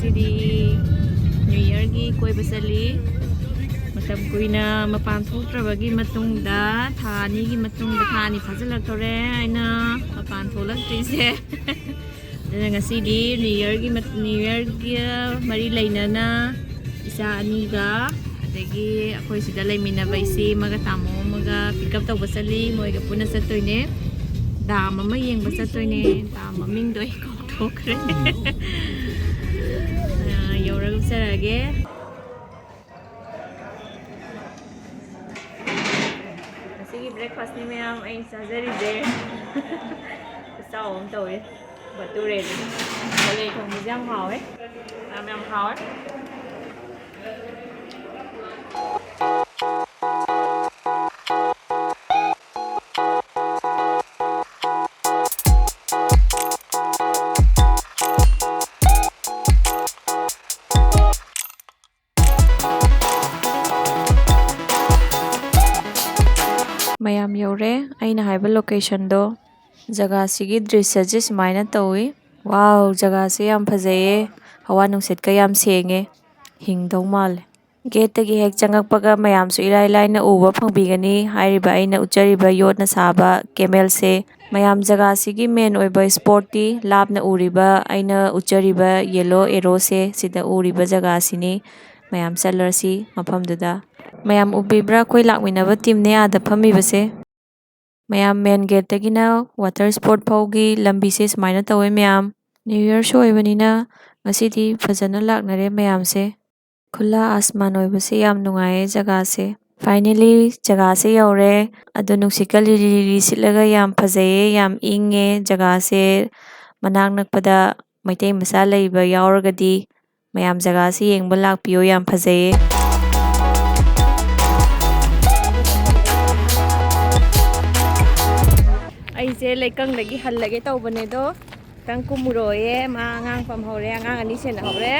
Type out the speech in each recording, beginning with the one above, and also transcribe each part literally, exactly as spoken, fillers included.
ꯉꯁꯤꯗꯤ New Yearꯒꯤ ꯀꯣꯏꯕ ꯆꯠꯂꯤ꯫ ꯃꯇꯝ ꯀꯨꯏꯅ ꯃꯄꯥꯟ ꯊꯣꯛꯇ꯭ꯔꯕꯒꯤ ꯃꯇꯨꯡꯗ, ꯊꯥ ꯑꯅꯤꯒꯤ ꯃꯇꯨꯡꯗ, ꯊꯥ ꯑꯅꯤ ꯐꯥꯖꯤꯜꯂꯛꯇꯣꯔꯦ ꯑꯩꯅ ꯃꯄꯥꯟ ꯊꯣꯛꯂꯛꯇ꯭ꯔꯤꯁꯦ꯫ ꯑꯗꯨꯅ ꯉꯁꯤꯗꯤ New Yearꯒꯤ ꯃꯠ-, New Yearꯒ ꯃꯔꯤ ꯂꯩꯅꯅ ꯏꯆꯥ ꯑꯅꯤꯒ, ꯑꯗꯒꯤ ꯑꯩꯈꯣꯏ ꯁꯤꯗ ꯂꯩꯃꯤꯟꯅꯕ ꯏꯆꯦ ꯑꯃꯒ ꯇꯥꯃꯣ ꯑꯃꯒ pick up ꯇꯧꯕ ꯆꯠꯂꯤ꯫ ꯃꯣꯏꯒ ꯄꯨꯟꯅ ꯆꯠꯇꯣꯏꯅꯦ꯫ ꯗꯥꯝ ꯑꯃ ꯌꯦꯡꯕ ꯆꯠꯇꯣꯏꯅꯦ꯫ ꯗꯥꯝ ꯃꯃꯤꯡꯗꯣ ꯑꯩ ꯀꯥꯎꯊꯣꯛꯈ꯭ꯔꯦ꯫ ꯑ, ꯌꯧꯔꯒ ꯎꯠꯆꯔꯛꯑꯒꯦ꯫ ꯉꯁꯤꯒꯤ breakfastꯅꯤ ꯃꯌꯥꯝ ꯑꯩꯅ ꯆꯥꯖꯔꯤꯁꯦ꯫ ꯈꯨꯆꯥꯎ ꯑꯃ ꯇꯧꯋꯦ꯫ ꯕꯇꯨꯔꯦꯗꯤ꯫ ꯀꯥꯂꯦꯟ ꯊꯣꯡꯕꯁꯦ ꯌꯥꯝ ꯍꯥꯎꯋꯦ꯫ ꯌꯥꯝ, ꯌꯥꯝ ꯍꯥꯎꯋꯦ꯫ ꯃꯌꯥꯝ ꯌꯧꯔꯦ ꯑꯩꯅ ꯍꯥꯏꯕ locationꯗꯣ꯫ ꯖꯒꯥꯁꯤꯒꯤ ꯗ꯭ꯔꯤꯁ꯭ꯌꯁꯦ ꯁꯨꯃꯥꯏꯅ ꯇꯧꯏ꯫ ꯋꯥꯎ, ꯖꯒꯥꯁꯦ ꯌꯥꯝ ꯐꯖꯩꯌꯦ꯫ ꯍꯋꯥ ꯅꯨꯡꯁꯤꯠꯀ ꯌꯥꯝ ꯁꯦꯡꯉꯦ꯫ ꯍꯤꯡꯗꯧ ꯃꯥꯜꯂꯦ꯫ Gateꯇꯒꯤ ꯍꯦꯛ ꯆꯪꯉꯛꯄꯒ ꯃꯌꯥꯝꯁꯨ ꯏꯔꯥꯏ ꯂꯥꯏꯅ ꯎꯕ ꯐꯪꯕꯤꯒꯅꯤ ꯍꯥꯏꯔꯤꯕ ꯑꯩꯅ ꯎꯠꯆꯔꯤꯕ ꯌꯣꯠꯅ ꯁꯥꯕ camelꯁꯦ꯫ ꯃꯌꯥꯝ, ꯖꯒꯥꯁꯤꯒꯤ main ꯑꯣꯏꯕ spotꯇꯤ ꯂꯥꯞꯅ ꯎꯔꯤꯕ ꯑꯩꯅ ꯎꯠꯆꯔꯤꯕ yellow arrowꯁꯦ, ꯁꯤꯗ ꯎꯔꯤꯕ ꯖꯒꯥꯁꯤꯅꯤ꯫ ꯃꯌꯥꯝ ꯆꯠꯂꯁꯤ ꯃꯐꯝꯗꯨꯗ꯫ ꯃꯌꯥꯝ ꯎꯕꯤꯕ꯭ꯔꯥ? ꯑꯩꯈꯣꯏ ꯂꯥꯛꯃꯤꯟꯅꯕ teamꯅꯦ ꯑꯥꯗ ꯐꯝꯃꯤꯕꯁꯦ꯫ ꯃꯌꯥꯝ main gateꯇꯒꯤꯅ water sport ꯐꯥꯎꯒꯤ ꯂꯝꯕꯤꯁꯦ ꯁꯨꯃꯥꯏꯅ ꯇꯧꯋꯦ ꯃꯌꯥꯝ꯫ New Yearꯁꯨ ꯑꯣꯏꯕꯅꯤꯅ ꯉꯁꯤꯗꯤ ꯐꯖꯅ ꯂꯥꯛꯅꯔꯦ ꯃꯌꯥꯝꯁꯦ꯫ ꯈꯨꯂꯥ ꯑꯁꯃꯥꯟ ꯑꯣꯏꯕꯁꯦ ꯌꯥꯝ ꯅꯨꯡꯉꯥꯏꯌꯦ ꯖꯒꯥꯁꯦ꯫ Finally ꯖꯒꯥꯁꯦ ꯌꯧꯔꯦ꯫ ꯑꯗꯣ ꯅꯨꯡꯁꯤꯠꯀ ꯂꯤꯔꯤ ꯂꯤꯔꯤ ꯁꯤꯠꯂꯒ ꯌꯥꯝ ꯐꯖꯩꯌꯦ, ꯌꯥꯝ ꯏꯪꯉꯦ ꯖꯒꯥꯁꯦ꯫ ꯃꯅꯥꯛ ꯅꯛꯄꯗ ꯃꯩꯇꯩ ꯃꯆꯥ ꯂꯩꯕ ꯌꯥꯎꯔꯒꯗꯤ ꯃꯌꯥꯝ ꯖꯒꯥꯁꯤ ꯌꯦꯡꯕ ꯂꯥꯛꯄꯤꯌꯣ, ꯌꯥꯝ ꯐꯖꯩꯌꯦ꯫ ꯑꯩꯁꯦ ꯂꯩꯀꯪꯗꯒꯤ ꯍꯜꯂꯒꯦ ꯇꯧꯕꯅꯦ, ꯑꯗꯣ ꯈꯤꯇꯪ ꯀꯨꯝꯃꯨꯔꯣꯌꯦ꯫ ꯃꯥ ꯑꯉꯥꯡ ꯄꯝꯍꯧꯔꯦ, ꯑꯉꯥꯡ ꯑꯅꯤ ꯁꯦꯟꯅꯍꯧꯔꯦ꯫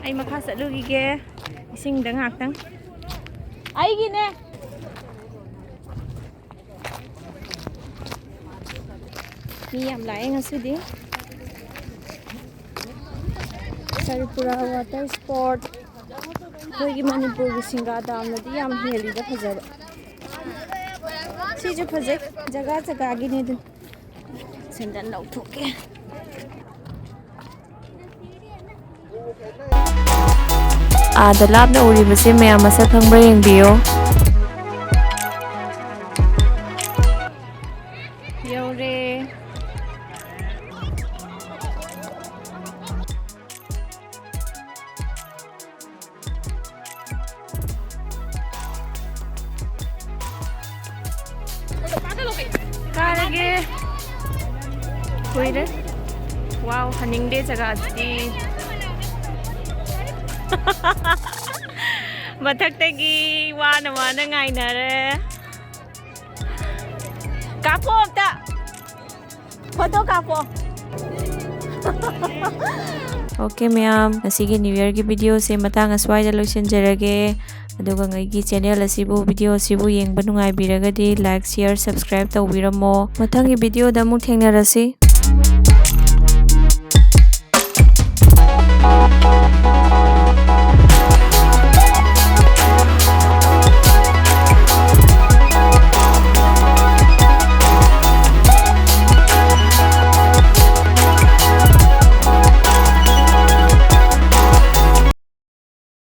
ꯑꯩ ꯃꯈꯥ ꯆꯠꯂꯨꯈꯤꯒꯦ, ꯏꯁꯤꯡꯗ ꯉꯥꯏꯍꯥꯛꯇꯪ꯫ ꯑꯩꯒꯤꯅꯦ꯫ ꯃꯤ ꯌꯥꯝ ꯂꯥꯛꯑꯦ ꯉꯁꯤꯗꯤ꯫ Tripura water sport. ꯑꯩꯈꯣꯏꯒꯤ ꯃꯅꯤꯄꯨꯔꯒꯤ ꯁꯤꯡꯗꯥ ꯗꯥꯝꯅꯗꯤ ꯌꯥꯝ ꯍꯦꯜꯂꯤꯗ ꯐꯖꯕ꯫ ꯁꯤꯁꯨ ꯐꯖꯩ, ꯖꯒꯥ ꯖꯒꯥꯒꯤꯅꯦ ꯑꯗꯨ꯫ ꯁꯦꯟꯗꯟ ꯂꯧꯊꯣꯛꯀꯦ꯫ ꯑꯥꯗ ꯂꯥꯞꯅ ꯎꯔꯤꯕꯁꯦ ꯃꯌꯥꯝ ꯃꯁꯛ ꯈꯪꯕ꯭ꯔꯥ ꯌꯦꯡꯕꯤꯌꯣ꯫ ꯌꯧꯔꯦ꯫ ꯀꯥꯔꯒꯦ꯫ ꯀꯨꯏꯔꯦ꯫ ꯋꯥꯎ, ꯍꯟꯅꯤꯡꯗꯦ ꯖꯒꯥꯗꯨꯗꯤ꯫ ꯃꯊꯛꯇꯒꯤ ꯋꯥꯅ ꯋꯥꯅ ꯉꯥꯏꯅꯔꯦ꯫ ꯀꯥꯞꯄꯣ ꯑꯝꯇ꯫ ꯐꯣꯇꯣ ꯀꯥꯞꯄꯣ꯫ ꯑꯣꯀꯦ ꯃꯌꯥꯝ, ꯉꯁꯤꯒꯤ New Yearꯒꯤ videoꯁꯦ ꯃꯇꯥꯡ ꯑꯁ꯭ꯋꯥꯏꯗ ꯂꯣꯏꯁꯤꯟꯖꯔꯒꯦ꯫ ꯑꯗꯨꯒ ꯑꯩꯒꯤ channel ꯑꯁꯤꯕꯨ, video ꯑꯁꯤꯕꯨ ꯌꯦꯡꯕ ꯅꯨꯡꯉꯥꯏꯕꯤꯔꯒꯗꯤ like, share, subscribe ꯇꯧꯕꯤꯔꯝꯃꯣ꯫ ꯃꯊꯪꯒꯤ videoꯗ ꯑꯃꯨꯛ ꯊꯦꯡꯅꯔꯁꯤ꯫